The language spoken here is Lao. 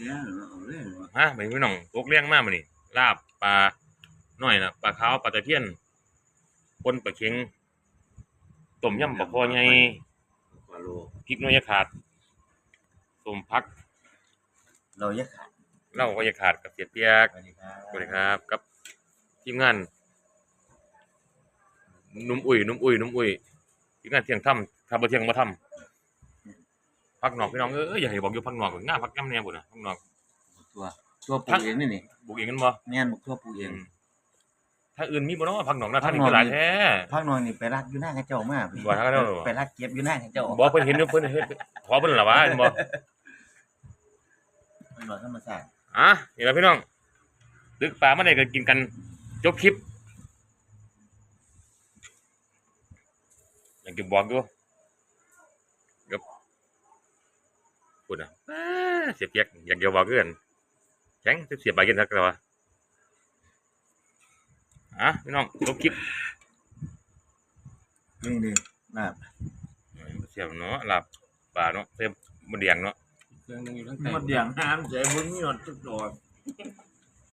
ແລ້ວເນາະ ເອົາເລີຍເນາະ ຮະ ໄປພີ່ນ້ອງ ຕົກແລງມາມື້ນີ້ ລາບປານ້ອຍລະ ປາຂາວ ປາຕະພຽນ ປົ່ນປາເຂັງ ຕົ້ມຍຳປາຄໍໃຫຍ່ ປາໂລ ພິກນ້ອຍຢ່າຂາດ ສົ້ມຜັກ ເຮົາຢ່າຂາດ ເຮົາກໍຢ່າຂາດ ກັບເສຍປຽກ ສະຫວັດດີຄັບ ສະຫວັດດີຄັບ ກັບທີມງານ ໜຸ່ມອຸ້ຍ ໜຸ່ມອຸ້ຍ ໜຸ່ມອຸ້ຍ ທີມງານທ່ຽງທຳ ຖ້າບໍ່ທ່ຽງບໍ່ທຳ ຜັກໜອກ ພີ່ນ້ອງເອີຍ ຢາກໃຫ້ບອກຢູ່ ຜັກໜອກ ງາມຄັກງາມແນ່ພຸ້ນນະ ຜັກໜອກ ຖົ່ວ ຖົ່ວປູກເອງນີ້ນີ້ ປູກເອງແມ່ນບໍ່? ແມ່ນ ບັກຖົ່ວປູກເອງ ອືມ ທາງອື່ນມີບໍ່ເນາະ ຜັກໜອກນະ ທາງນີ້ຄືຫຼາຍແທ້ ຜັກໜອກນີ້ໄປລັກຢູ່ນາເຂົາເຈົ້າມາ ບໍ່ ທາງເຂົາເຈົ້າ ໄປລັກເກັບຢູ່ນາເຂົາເຈົ້າ ບໍ່ ເພິ່ນເຫັນຢູ່ ເພິ່ນເຫັນ ຂໍເພິ່ນລະວ່າ ແມ່ນບໍ່? ມັນບໍ່ທຳມະຊາດ ອ່ະ ນີ້ລະພີ່ນ້ອງ ຕຶກປາມາໄດ້ກໍກິນກັນ ຈົບຄລິບ ຢາກຈະບອກຢູ່ ກັບ ພຸ້ນນະ ເສຍປຽກ ຢາກຈະບອກຄືກັນ ແຂງ ເສຍບາດກິນຄັກແລ້ວວ່າ ອ່ະ ພີ່ນ້ອງ ຈົບຄລິບ ນີ້ເດ້ ລາບ ເອີ ແຊບເນາະ ລາບປາເນາະ ໃສ່ມົດແດງເນາະ ເຄື່ອງໜຶ່ງຢູ່ທາງໃຕ້ ມົດແດງຫາມໃສ່ ບໍ່ມີຮອດຈັກດອກ